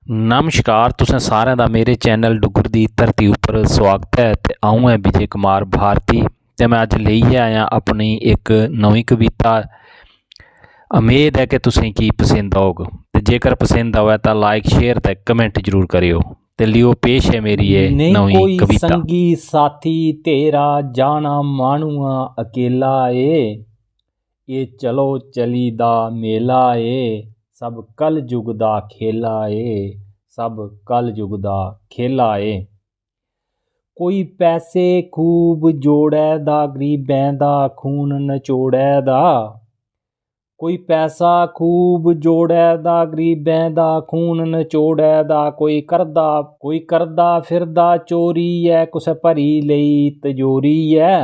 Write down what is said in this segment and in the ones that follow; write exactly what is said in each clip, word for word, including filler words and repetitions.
नमस्कार, तुसें सारें दा मेरे चैनल डुग्गर दी धरती उप्पर सोआगत ऐ ते अ'ऊं ऐ विजय कुमार भारती ते में अज्ज लेइयै आया अपनी इक नमीं कविता। उम्मीद ऐ कि तुसें गी पसंद औग ते जेकर पसंद आवै तां like, share ते comment जरूर करेओ। ते लियो, पेश ऐ मेरी एह् नेईं नमीं कोई कविता। संगी साथी तेरा, जाना माह्नुआ अकेला ए। एह् चलो चली दा मेला ए, सब कलयुग दा खेला ए, सब कलयुग दा खेला ए। कोई पैसे खूब जोड़ै दा, गरीबें दा खून नचोड़ै दा। कोई पैसा खूब जोड़ै दा, गरीबें दा खून नचोड़ै दा। कोई करदा, कोई करदा फिरदा चोरी ऐ, कुसै भरी लेई तजोरी ऐ।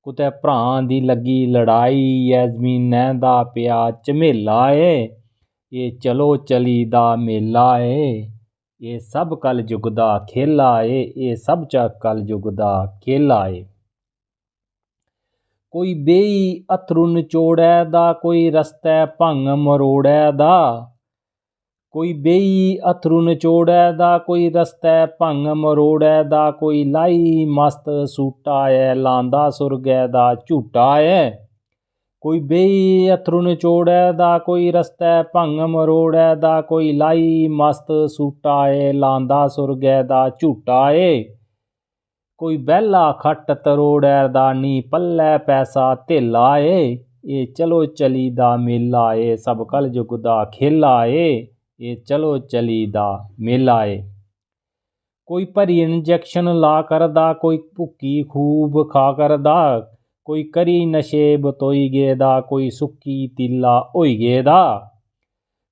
कुतै भ्राएं दी लग्गी लड़ाई ऐ, जमीनै दा पेआ झमेला ऐ। एह् चलो चली दा मेला ऐ, एह् सब कलयुग दा खेला ऐ, एह् सब चा कलयुग दा खेला ऐ। कोई बेही अत्थरू नचोड़ै दा, कोई रस्तै भंग मरोड़ै दा। कोई बेही अत्थरू नचोड़ै दा, कोई रस्तै भंग मरोड़ै दा। कोई लाई मस्त सूटा ऐ, लांदा सुरगै दा झूटा ऐ। कोई बेही अत्थरू नचोड़ै दा, कोई रस्तै भंग मरोड़ै दा। कोई लाई मस्त सूटा ऐ, लांदा सुरगै दा झूटा ऐ। कोई बेह्ला खट्ट तरोड़ै दा, नी पल्लै पैसा धेला ऐ। एह् चलो चली दा मेला ऐ, सब कलयुग दा खेला ऐ। एह् चलो चली दा मेला ऐ। कोई भरी इंजैक्शन ला करदा, कोई भुक्की खूब खा करदा। कोई करी नशे बतोई गेदा, कोई सुक्की तिल्ला होई गेदा।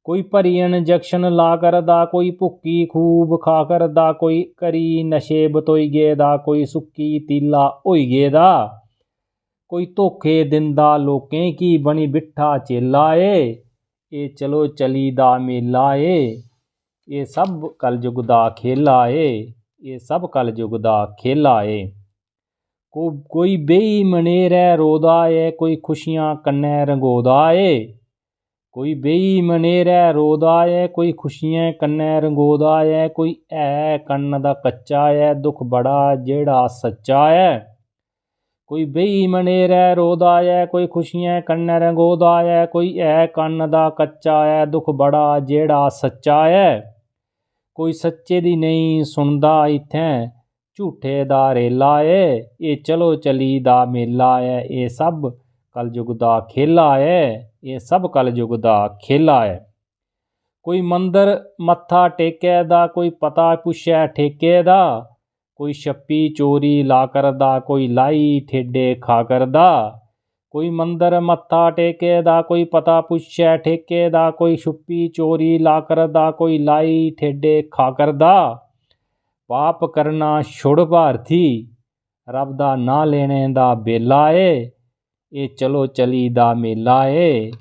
कोई भरी इंजैक्शन ला करदा, कोई भुक्की खूब खा करदा। कोई करी नशे बतोई गेदा, कोई सुक्की तिल्ला होई गेदा। कोई धोखे दिंदा लोकें गी, बनी बिट्ठा चेला ए। एह् चलो चली दा मेला ए, एह् सब कलयुग दा खेला ए, एह् सब कलयुग दा खेला ए। को-, कोई बेही मनेरै रोदा ऐ, कोई खुशियां कन्नै रंगोदा ऐ। कोई बेही मनेरै रोदा ऐ, कोई खुशियें कन्नै रंगोदा ऐ। कोई ऐ कन्न दा कच्चा ऐ, दुख बड़ा जेह्ड़ा सच्चा ऐ। कोई बेही मनेरै रोदा ऐ, कोई खुशियें कन्नै रंगोदा ऐ। कोई ऐ कन्न दा कच्चा ऐ, दुख बड़ा जेह्ड़ा सच्चा ऐ। कोई सच्चे दी नेईं सुनदा इत्थें, झूठे दा रेला ऐ। एह् चलो चली दा मेला ऐ, एह् सब कलयुग दा खेला ऐ, एह् सब कलयुग दा खेला ऐ। कोई मंदर मत्था टेकै दा, कोई पता पुच्छै ठेके दा। कोई छप्पी चोरी ला करदा, कोई लाई ठेडे खा करदा। कोई मंदर मत्था टेके दा, कोई पता पुच्छै ठेके दा। कोई छुप्पी चोरी ला करदा, कोई लाई ठेडे खा करदा। पाप करना छुड़ भारती, रब दा नांऽ लैने दा बेला ए। एह् चलो चली दा मेला ए,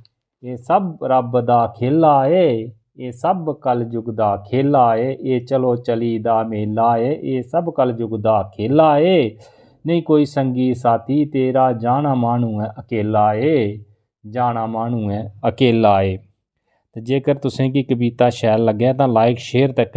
एह् सब रब दा खेला ए। एह् सब कलयुग दा खेला ए, एह् चलो चली दा मेला ए। एह् सब कलयुग दा खेला ए। नेईं कोई संगी साथी तेरा, जाना माह्नू ऐ अकेला ए, जाना माह्नू ऐ अकेला ए। ते जेकर तुसें गी कविता शैल लग्गै तां like, share ते comment